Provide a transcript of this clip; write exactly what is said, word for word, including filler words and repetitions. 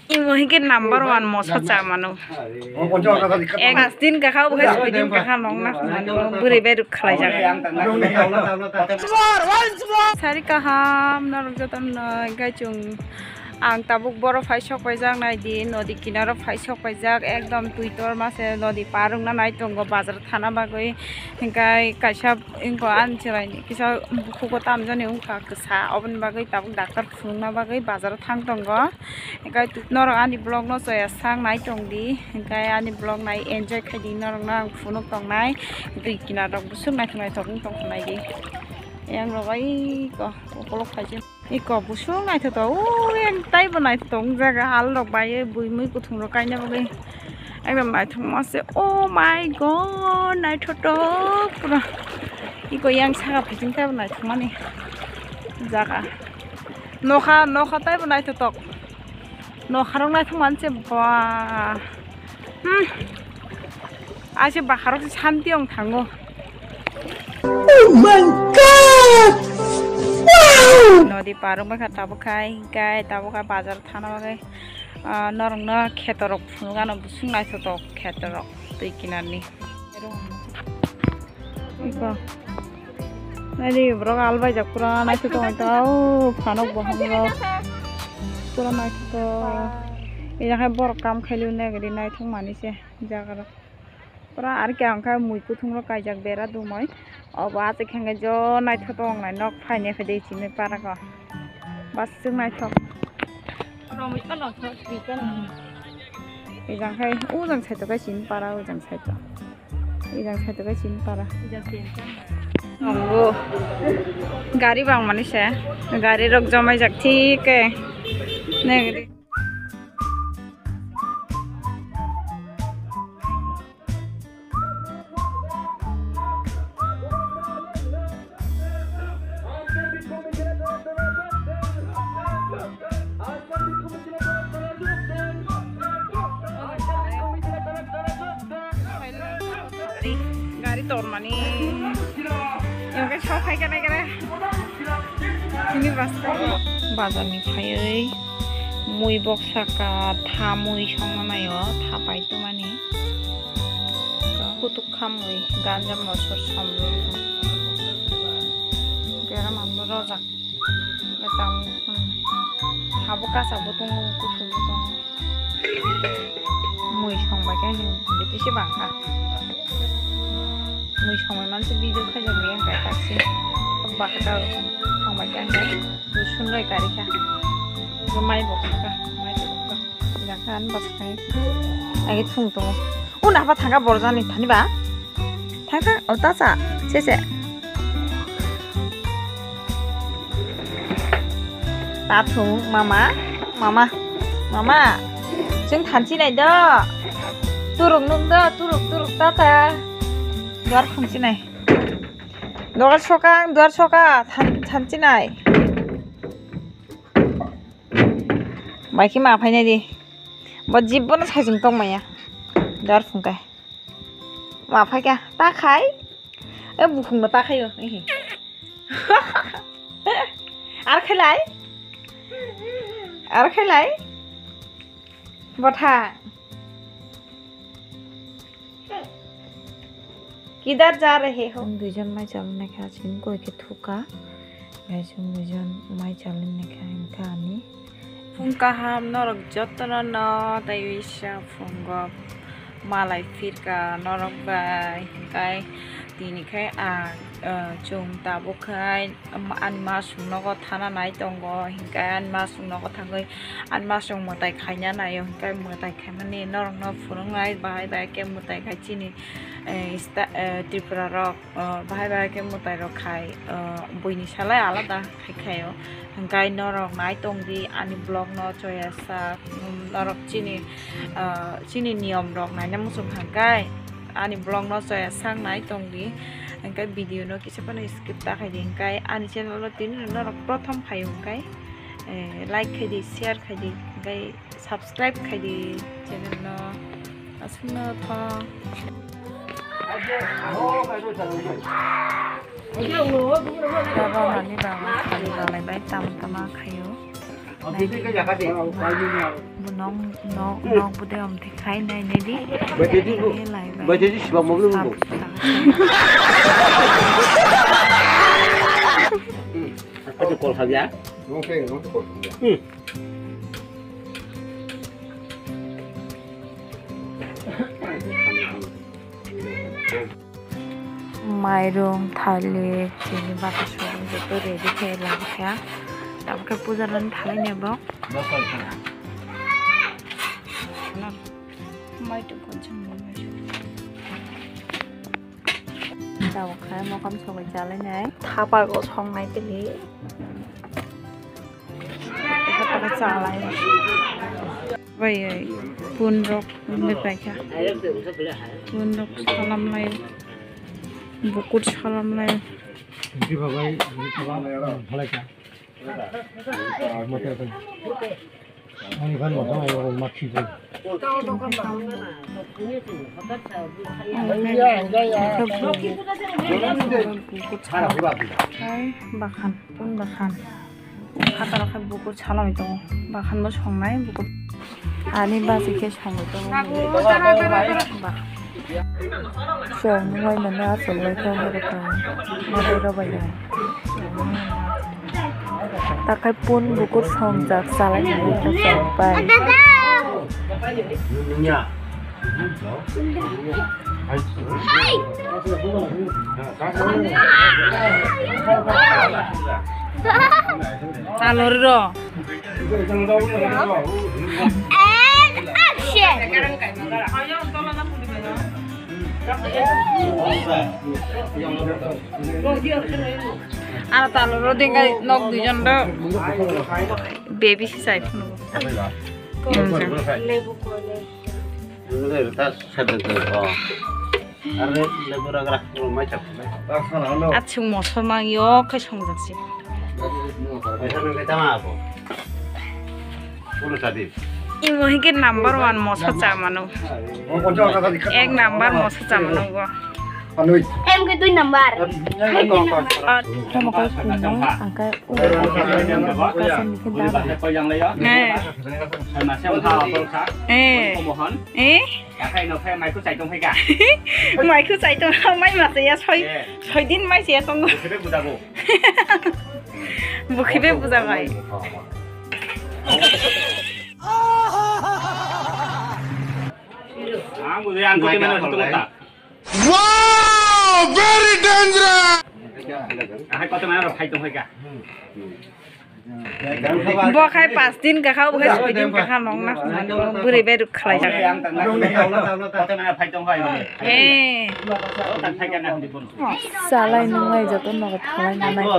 Imo hingke number one moso cha mano. Ek pas din kakha, obo hai soi din kakha nong na mano, bwrwi bai ruk khlai jak. Sari kaham, norok joto no, hingke chwng, ang tabuk boro phai sok paijak nai di, nodi kinaro phai sok paijak, ekdom twi tor mase nodi par wngna nai tongo, bazar thana bagwi, hingke kaisa. Wngkha ani chwraini kisa bukhugo tamjani wngkha kwsa, oboni bagwi tabuk doctor phunukna bagwi bazaro thang tongo. Hwnkhe norok ani vlog no chaya sak nai tongdi, hwnkhe ani vlog nai enjoy khaidi, norokno ang phunuk tongnai, twi kinarok bwswk naithok naithok wng tongkha naidi. Yang rok bai ko ukolok khaijak. Iko busuk naithotok, o yang taibo naithotok wng jaga, hal rok bai, bui mui kuthum rok kaina bagwi ekdom naithokma se. Oh my God, naithotok pura. Iko yang saka phaising taibo naithokmani jaga. Nokha, nokha taibo naithotok. Nokha rok naithokmani se ba. Hmm. Aise baharok se santi wng thango. Oh my God! Wow! Nodi par wngkha tabuk khai, hingkai tabuk khai bazar thana bagwi, ah, norokno khetorok phunukgano bwswk naithotok khetorok twi kinarni. Iko. Naidi borok albaijak pura naithotok wngkha, o phanok bohong rok pura naithotok. Ejang hai borok kam khailwi nagri naithok mani se jaga rok. Pura ar khe ang khe mui kuthung rok kaijak bera dumoi. Obo achai khe jo naithotok wngnai nok phainai phaide chini para ko. Bwswk naithok. Ejang khai ujang saitok khai chini para ujang saitok. Ejang saitok khai chini para. Nongo. Gari bang mani se. Gari rok jomai jak thik khe. Nagri. Gari tormani. Yang ke chau khai kene kene. Ini bas. Bazar ni phaiwi mui bok saka tha mui songma naio tha pai tumani. Kutuk khamwi ganja mosor somrwi. Beram amno rojak. Tam. Habo kasa bo tongo kutuk bo tongo. Mui songbai khe hing, bwtwi se bangkha. Mui songbai manse video khaijak bai ang khe taksi. Baka songbai khe ang khe rusun rai kari kha. Mai bo kha, mai bo kha. Jang kha ani bwswk khai. Agi thung tongo. O nahpa thangkha borjani thani ba. Thang thang, o ta cha, se se. Ta thung, mama, mama, mama. Chwng thanchi nai do. Turuk nuk do, turuk, turuk ta ta. Duar khungchi nai. Duar soka, duar soka, than-, thanchi nai. Bai khe ma phai nai di. Bo jibbo no sai chwng tong maya. Duar phung kai. Ma phai kha, ta khai. E bukhung no ta khai o. Ehe. Ar khai lai. Ar khai lai. Botha. Kidhar ja rahe ho? Chwng duijon mai chalwi naikha, chini koi khe thukha. Gai chwng duijon mai chalwi naikha, hinkha ani. Phung kaham norok jotono no, tei uisa phungo malai phirka norok bai, hinkhe tini khe ang, ah, chwng tabuk khai, um, ani masuk nogo thana nai tongo, hinkhe ani masuk nogo thangwi ani masuk mwtai khaina naio, hinkhe mwtai khaimani norokno phunuknai bahai bahai khe mwtai khai chini, eh, sta-, eh, Tripura rok. O, bahai bahai khe mwtai rok khai, o, buini salai alada khai khai o. Hwnkhe norok nai tong di ani vlog no choya sak, um, norok chini, o, chini niyom rok naina muchung kha hwnkhe ani vlog no choya sak nai tong di. Hwnkhe video no kisa phano skip ta khai di, hwnkhe ani channel o tini norok prothom phai o hwnkhe, eh, like khai di, share khai di, hwnkhe subscribe khai di channel no. Aswkno thong. Ronani bagwi thani balai bai tam tama khaio. Bo nok nok nok bude om thik khai nai nai di. Bai tedi bu. Lai bai. Bai tedi sibak mo belum bu. Sab sab. Aku call saja. Nong saya nong call saja. Hmm. Mairum, thalik, chini bata sogwi joto ready khe lagikha. Tabukhe puja rwna thalai nebo. Tabukhe mokam sogwi chalainai. Thapago songnai tili. Bai, bai, pun rok wngwi paikha. Pun rok salam lai, bukur salam lai. Ani phan mothang ayo ma khijai. Bukur salam. Hai, bakhan, pun bakhan. Khataro khe bukur salai tongo. Bakhan bo songnai bukur. Ani basi khe songwi tongo. Ba. Song wai mano achuk lai kha hai rok tong. Madai rok bai hai. Takhai pun bukur songjak chalai nai kha chwng pai. Talori ro. And action! Aro taloro dengkai nok duijon ro baby si sai phunu. Achung moso mang yo khe songjak si. Imo hingke number one moso cha mano. Ek number moso cha mano go. Em ke dui number. Tamo kai kumno angkai. Eh. Eh. Mai khu chai tong mai ma se ya soi. Soi din mai se ya tong. Bukhibe buja bai. Ang buja ang kote mana satu kota. Wow, very dangerous. Ang kote mana ro khai tong khai ka. Bo khai pas din ka kha, bo khai soi din ka kha nong na. Buri bai ruk khlai jak. Kote mana khai tong khai. Eh. Salai nunglai joto nogo thalai nanai kha.